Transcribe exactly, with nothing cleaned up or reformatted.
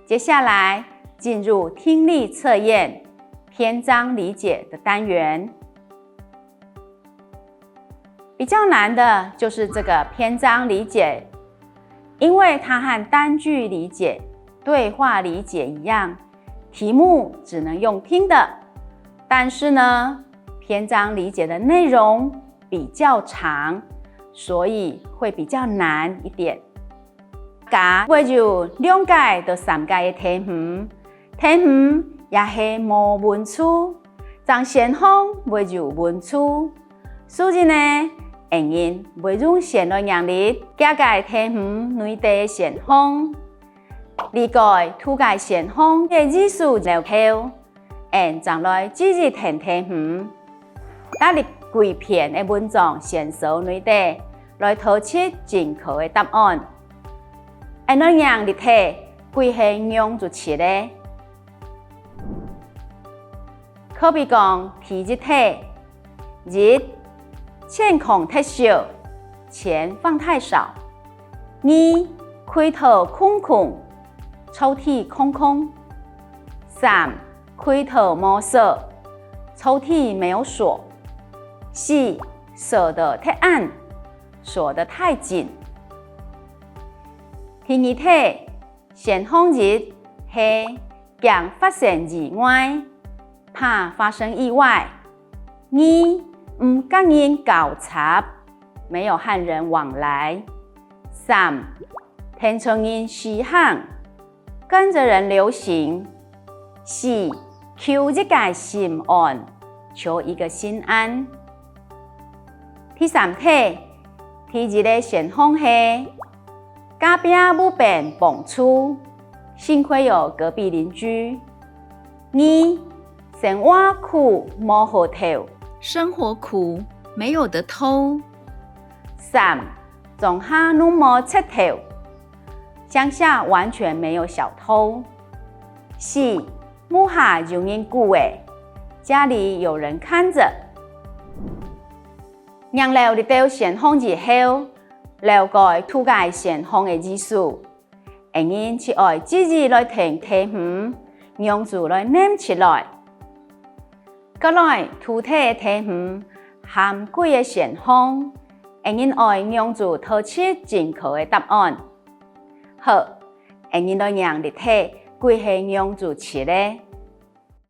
接下來進入聽力測驗篇章理解的單元。比較難的就是這個篇章理解，因為它和單句理解、對話理解一樣，題目只能用聽的。但是呢，篇章理解的內容比較長，所以會比較難一點。 家會有兩個到三個个題目，題目也係無文字，正選項會有文字。所以呢，𠊎人會用先來念這幾個題目內底个選項，理解逐個選項个意思了後， 𠊎正來逐一聽題目。在這幾篇个文章選手內底，來討出正確个答案。𠊎來念這題，佢係仰子出个。可比講第一題，一，錢囥忒少，錢放太少。二，櫃台空空，抽屜空空。三， 櫃台無鎖，抽屜沒有鎖。四，鎖得忒恁，鎖得太緊。第二題，選項一係驚發生意外，怕發生意外。二，毋佮人交插，沒有和人往來。三，跈著人時行， 跟著人流行。四，求一個心安，求一個心安。第三題，第一个選項係，隔壁屋邊幫助，幸虧有隔壁鄰居。二，生活苦無好敨，生活苦，沒有得偷。三，莊下攏無賊頭， 鄉下完全沒有小偷。四，屋下有人顧仔，家裡有人看著。念了這兜選項以後，了解逐個選項个意思，𠊎人就愛逐一來聽題目，仰子來唸出來。過來，逐題个題目含幾個選項，𠊎人愛仰子討出正確个答案。好， 𠊎人來念這題，佢係仰子出个。